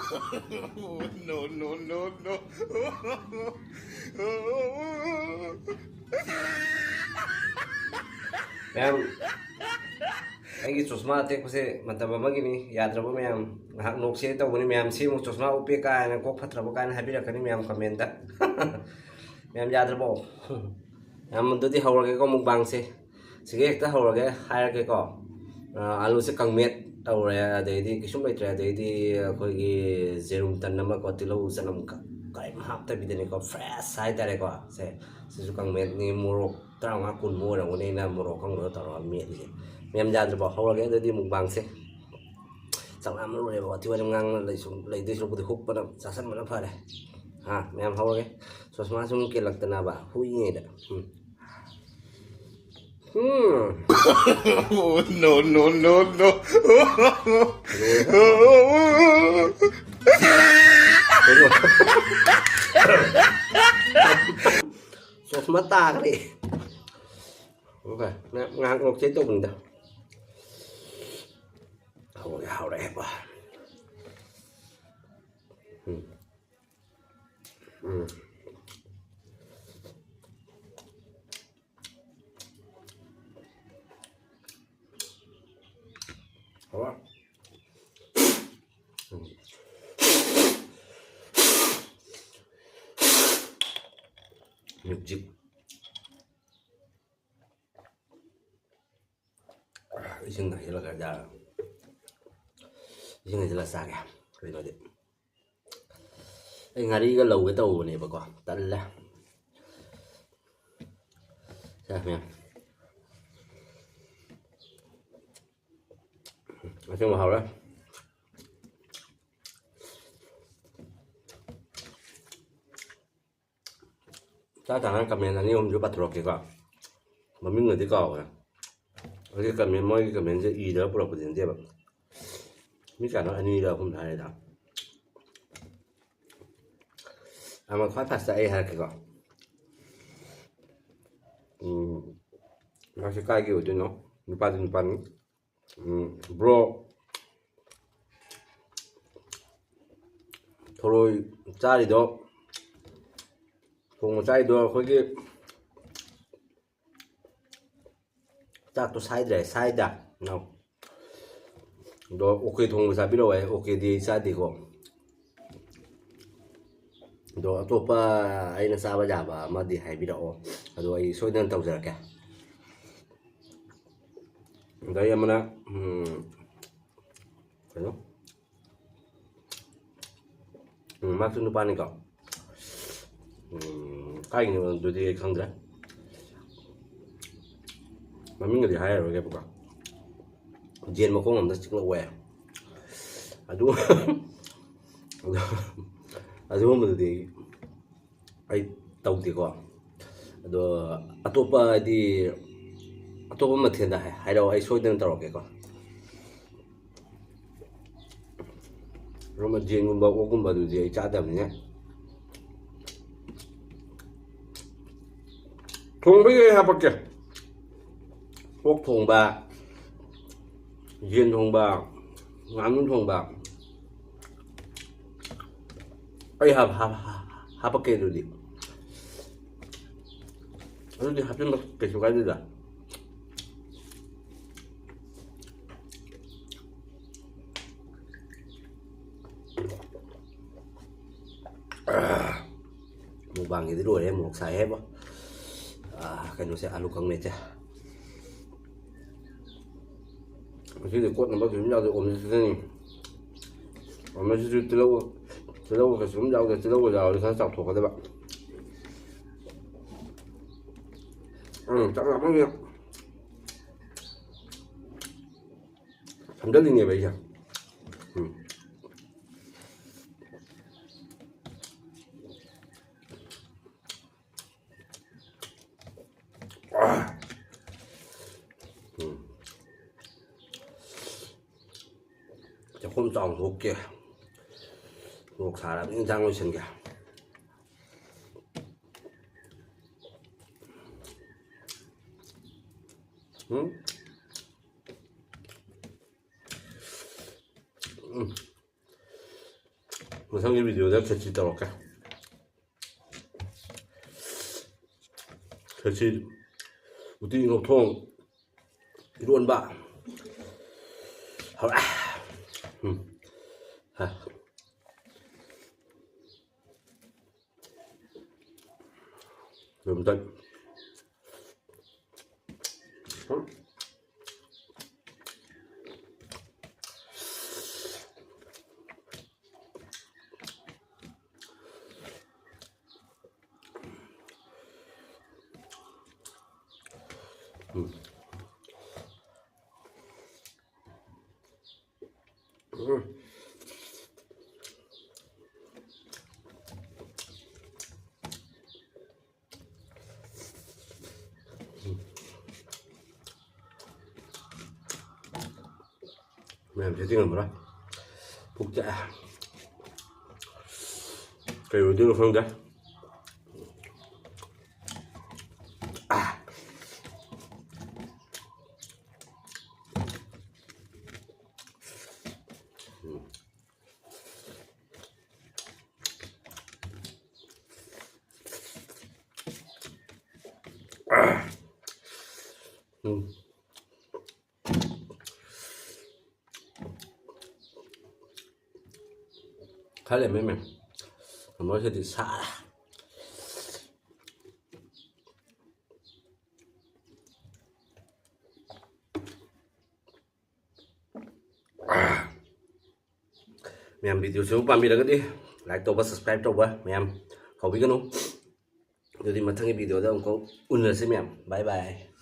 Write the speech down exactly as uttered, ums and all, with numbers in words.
No, no, no, no. ꯃꯌꯥꯝ, ꯑꯩꯒꯤ ꯆꯣꯁꯃꯥ ꯑꯇꯦꯛꯄꯁꯦ ꯃꯇꯝ ꯑꯃꯒꯤꯅꯤ, ꯌꯥꯗ꯭ꯔꯕ ꯃꯌꯥꯝ꯫ ꯉꯥꯏꯍꯥꯛ ꯅꯣꯛꯁꯦ ꯇꯧꯕꯅꯤ ꯃꯌꯥꯝ, "ꯁꯤ ꯑꯃꯨꯛ ꯆꯣꯁꯃꯥ ꯎꯞꯄꯦ" ꯀꯥꯏꯅ, "ꯀꯣꯛ ꯐꯠꯇ꯭ꯔꯕ" ꯀꯥꯏꯅ ꯍꯥꯏꯕꯤꯔꯛꯀꯅꯤ ꯃꯌꯥꯝ ꯀꯃꯦꯟꯗ꯫ ꯃꯌꯥꯝ ꯌꯥꯗ꯭ꯔꯕꯣ? ꯃꯌꯥꯝ, ꯑꯗꯨꯗꯤ ꯍꯧꯔꯒꯦꯀꯣ ꯃꯨꯛꯕꯥꯡꯁꯦ꯫ ꯁꯤꯒ ꯍꯦꯛꯇ ꯍꯧꯔꯒꯦ ꯍꯥꯏꯔꯒꯦꯀꯣ꯫ ꯑ, ꯑꯂꯨꯁꯦ ꯀꯥꯡꯃꯦꯠ ꯇꯧꯔꯦ, ꯑꯗꯩꯗꯤ ꯀꯩꯁꯨꯝ ꯂꯩꯇ꯭ꯔꯦ, ꯑꯗꯩꯗꯤ ꯑꯩꯈꯣꯏꯒꯤ ꯖꯦꯔꯨꯝ ꯇꯟ ꯑꯃꯀꯣ, ꯇꯤꯜꯍꯧ ꯆꯅꯝ ꯀ-, ꯀꯔꯤꯝ ꯍꯥꯞꯇꯕꯤꯗꯅꯤꯀꯣ, ꯐ꯭ꯔꯦꯁ ꯍꯥꯏꯇꯥꯔꯦꯀꯣ꯫ ꯁꯦ, ꯁꯤꯁꯨ ꯀꯥꯡꯃꯦꯠꯅꯤ, ꯃꯣꯔꯣꯛ ꯇꯔꯥꯃꯉꯥ ꯀꯨꯟꯃꯨꯛ ꯑꯣꯏꯔꯝꯒꯅꯤ ꯑꯩꯅ ꯃꯣꯔꯣꯛ ꯑꯀꯪꯕꯗꯣ ꯇꯧꯔꯒ ꯃꯦꯠꯂꯤꯁꯦ꯫ ꯃꯌꯥꯝ ꯌꯥꯗ꯭ꯔꯕꯣ? ꯍꯧꯔꯒꯦ ꯑꯗꯨꯗꯤ ꯃꯨꯛꯕꯥꯡꯁꯦ꯫ ꯆꯥꯛ ꯂꯥꯝꯕ ꯂꯣꯏꯔꯦꯕ, ꯋꯥꯊꯤ ꯋꯥꯔꯦꯝ ꯉꯥꯡꯅ ꯂꯩ-, ꯁꯨꯝ ꯂꯩꯗꯣꯏ ꯁꯔꯨꯛꯄꯨꯗꯤ ꯍꯨꯞꯄꯅ ꯆꯥꯁꯟꯕꯅ ꯐꯔꯦ꯫ ꯍꯥ, ꯃꯌꯥꯝ ꯍꯧꯔꯒꯦ꯫ ꯆꯣꯁꯃꯥ ꯁꯨꯝ ꯀꯦꯜꯂꯛꯇꯅꯕ ꯍꯨꯏꯉꯩꯗ꯫ ꯎꯝ꯫ ꯎꯝ꯫ No, no, no, no. ꯆꯣꯁꯃꯥ ꯇꯥꯈ꯭ꯔꯦ꯫ ꯉꯥꯏꯍꯥꯛ ꯅꯣꯛꯆꯦ ꯇꯧꯕꯅꯤꯗ꯫ ꯍꯧꯔꯦ, ꯍꯧꯔꯛꯑꯦꯕ꯫ ꯎꯝ꯫ ꯎꯝ꯫ ꯍꯧꯔꯦ꯫ ꯎꯝ꯫ ꯃ꯭ꯌꯨꯖꯤꯛ꯫ ꯏꯁꯤꯡ ꯍꯩꯖꯤꯜꯂꯒ ꯆꯥꯔ-, ꯏꯁꯤꯡ ꯍꯩꯖꯤꯜꯂꯒ ꯆꯥꯒꯦ꯫ ꯀꯩꯅꯣꯗꯤ, ꯑꯩ ꯉꯥꯔꯤꯒ ꯂꯧꯒꯦ ꯇꯧꯕꯅꯦꯕꯀꯣ, ꯇꯜꯂꯦ꯫ ꯁꯦ, ꯃꯌꯥꯝ꯫ ꯑꯁꯦꯡꯕ ꯍꯥꯎꯔꯦ꯫ ꯆꯥ ꯆꯥꯅ ꯀꯃꯦꯟ ꯑꯅꯤ ꯑꯍꯨꯝꯁꯨ ꯄꯥꯊꯣꯔꯛꯀꯦꯀꯣ꯫ ꯃꯃꯤꯡꯒꯗꯤ ꯀꯥꯎꯈ꯭ꯔꯦ꯫ ꯑꯩꯒꯤ ꯀꯃꯦꯟ, ꯃꯣꯏꯒꯤ ꯀꯃꯦꯟꯁꯦ ꯏꯔꯒ ꯄꯨꯔꯛꯄꯗꯤ ꯅꯠꯇꯦꯕ꯫ ꯃꯤ ꯀꯌꯥꯅꯣ ꯑꯅꯤꯔ ꯑꯍꯨꯝꯂ ꯍꯥꯏꯔꯦꯗ꯫ ꯑꯃ ꯈ꯭ꯋꯥꯏ ꯐꯥꯔꯁꯇ ꯑꯩ ꯍꯥꯏꯔꯛꯀꯦꯀꯣ꯫ ꯎꯝ, ꯃꯥꯁꯦ ꯀꯥꯏꯒꯤ ꯑꯣꯏꯗꯣꯏꯅꯣ? ꯅꯨꯄꯥꯗꯤ ꯅꯨꯄꯥꯅꯤ꯫ ꯎꯝ, ꯕ꯭ꯔꯣ, ꯊꯔꯣꯏ ꯆꯥꯔꯤꯗꯣ, ꯊꯣꯡꯕ ꯆꯥꯔꯤꯗꯣ ꯑꯩꯈꯣꯏꯒꯤ ꯆꯥꯛꯇꯣ ꯁꯥꯏꯗ꯭ꯔꯦ, ꯁꯥꯏꯗ꯫ ꯅꯣ꯫ ꯑꯗꯣ ꯑꯣꯀꯦ ꯊꯣꯡꯕ ꯆꯥꯕꯤꯔꯛꯑꯣ ꯍꯥꯏ, ꯑꯣꯀꯦꯗꯤ ꯑꯩ ꯆꯥꯗꯦꯀꯣ꯫ ꯑꯗꯣ ꯑꯇꯣꯞꯄ ꯑꯩꯅ ꯆꯥꯕ ꯌꯥꯕ ꯑꯃꯗꯤ ꯍꯥꯏꯕꯤꯔꯛꯑꯣ, ꯑꯗꯣ ꯑꯩ ꯁꯣꯏꯗꯅ ꯇꯧꯖꯔꯛꯀꯦ꯫ ꯑꯗꯩ ꯑꯃꯅ, ꯎꯝ, ꯀꯩꯅꯣ? ꯎꯝ, ꯃꯥꯁꯨ ꯅꯨꯄꯥꯅꯤꯀꯣ꯫ ꯎꯝ, ꯀꯥꯏꯒꯤꯅꯣ ꯑꯗꯨꯗꯤ ꯑꯩ ꯈꯪꯗ꯭ꯔꯦ꯫ ꯃꯃꯤꯡꯒꯗꯤ ꯍꯥꯏꯔꯔꯣꯏꯒꯦꯕꯀꯣ꯫ ꯌꯦꯟ ꯃꯈꯣꯡ ꯑꯝꯗ ꯆꯤꯛꯂꯛꯑꯣ꯫ ꯑꯗꯨ, ꯑꯗꯨꯒꯨꯝꯕꯗꯨꯗꯤ ꯑꯩ ꯇꯧꯗꯦꯀꯣ꯫ ꯑꯗꯣ ꯑꯇꯣꯞꯄ, ꯍꯥꯏꯗꯤ, ꯑꯇꯣꯞꯄ ꯃꯊꯦꯜꯗ ꯍꯥꯏ-, ꯍꯥꯏꯔꯛꯑꯣ, ꯑꯩ ꯁꯣꯏꯗꯅ ꯇꯧꯔꯛꯀꯦꯀꯣ꯫ ꯑꯗꯨꯒ ꯌꯦꯟꯒꯨꯝꯕ ꯑꯣꯛꯀꯨꯝꯕꯗꯨꯗꯤ ꯑꯩ ꯆꯥꯗꯕꯅꯤꯅ꯫ ꯊꯣꯡꯕꯒꯤ ꯑꯩ ꯍꯥꯄꯛꯀꯦ꯫ ꯑꯣꯛ ꯊꯣꯡꯕ, ꯌꯦꯟ ꯊꯣꯡꯕ, ꯉꯥꯅꯨ ꯊꯣꯡꯕ꯫ ꯑꯩ ꯍꯥꯞ-, ꯍꯥꯞ-, ꯍꯥꯞ-, ꯍꯥꯄꯛꯀꯦ ꯑꯗꯨꯗꯤ꯫ ꯑꯗꯨꯗꯤ ꯍꯥꯞꯆꯤꯟꯕ ꯀꯩꯁꯨ ꯀꯥꯏꯗꯦꯗ꯫ ꯃꯨꯛꯕꯥꯡꯒꯤꯗꯤ ꯂꯣꯏꯔꯦ, ꯃꯣꯔꯣꯛ ꯁꯥꯏ ꯍꯥꯏꯕ꯫ ꯑꯥ, ꯀꯩꯅꯣꯁꯦ, ꯑꯂꯨ ꯀꯪꯃꯦꯠꯁꯦ꯫ ꯉꯁꯤꯗꯤ ꯀꯣꯠꯅꯕ ꯀꯩꯁꯨꯝ ꯌꯥꯎꯗꯦ, ꯑꯣꯝꯂꯦꯠ ꯈꯛꯇꯅꯤ꯫ ꯑꯣꯝꯂꯦꯠꯁꯤꯁꯨ ꯇꯤꯜꯍꯧ, ꯇꯤꯜꯍꯧ ꯀꯩꯁꯨꯝ ꯌꯥꯎꯗꯦ, ꯇꯤꯜꯍꯧꯒ ꯌꯥꯎꯔꯗꯤ ꯈꯔ ꯆꯥꯎꯊꯣꯛꯀꯗꯕ꯫ ꯎꯝ, ꯆꯥꯛ ꯂꯥꯝꯃꯟꯒꯤ ꯐꯝꯖꯜꯂꯤꯅꯦꯕ ꯑꯩꯁꯦ꯫ ꯎꯝ꯫ ꯎꯝ꯫ ꯆꯥꯛꯈꯨꯝ ꯆꯥꯎꯅ ꯊꯣꯛꯀꯦ꯫ ꯃꯣꯔꯣꯛ ꯁꯥꯔꯕꯅꯤꯅ ꯏꯟꯁꯥꯡ ꯂꯣꯏꯁꯟꯒꯦ꯫ ꯎꯝ? ꯎꯝ꯫ ꯃꯊꯪꯒꯤ ꯚꯤꯗꯤꯑꯣꯗ ꯈꯦꯆꯤ ꯇꯧꯔꯛꯀꯦ꯫ ꯈꯦꯆꯤ, ꯎꯇꯤ, ꯉꯧꯊꯣꯡ, ꯏꯔꯣꯟꯕ꯫ ꯍꯧꯔꯦ꯫ ꯎꯝ꯫ ꯍꯥ꯫ ꯌꯥꯝ ꯇꯥꯏ꯫ ꯎꯝ꯫ ꯎꯝ꯫ ꯃꯌꯥꯝꯁꯦ ꯇꯤꯡꯉꯝꯃꯔꯣꯏ꯫ ꯄꯨꯛ ꯆꯥꯛꯑꯦ꯫ ꯀꯩ ꯑꯣꯏꯗꯣꯏꯅꯣ ꯈꯪꯗꯦ꯫ ꯑꯥ꯫ ꯎꯝ꯫ ꯎꯝ꯫ ꯈꯔ ꯂꯩꯔꯝꯃꯦ, ꯃꯦꯝ꯫ ꯃꯣꯏꯁꯤꯗꯤ ꯁꯥꯔꯦ꯫ ꯃꯌꯥꯝ, ꯚꯤꯗꯤꯑꯣꯁꯤꯕꯨ ꯄꯥꯝꯕꯤꯔꯒꯗꯤ like ꯇꯧꯕ, subscribe ꯇꯧꯕ ꯃꯌꯥꯝ ꯀꯥꯎꯕꯤꯒꯅꯨ꯫ ꯑꯗꯨꯗꯤ ꯃꯊꯪꯒꯤ ꯚꯤꯗꯤꯑꯣꯗ ꯑꯃꯨꯛꯀ ꯎꯅꯔꯁꯤ ꯃꯌꯥꯝ꯫ Bye bye꯫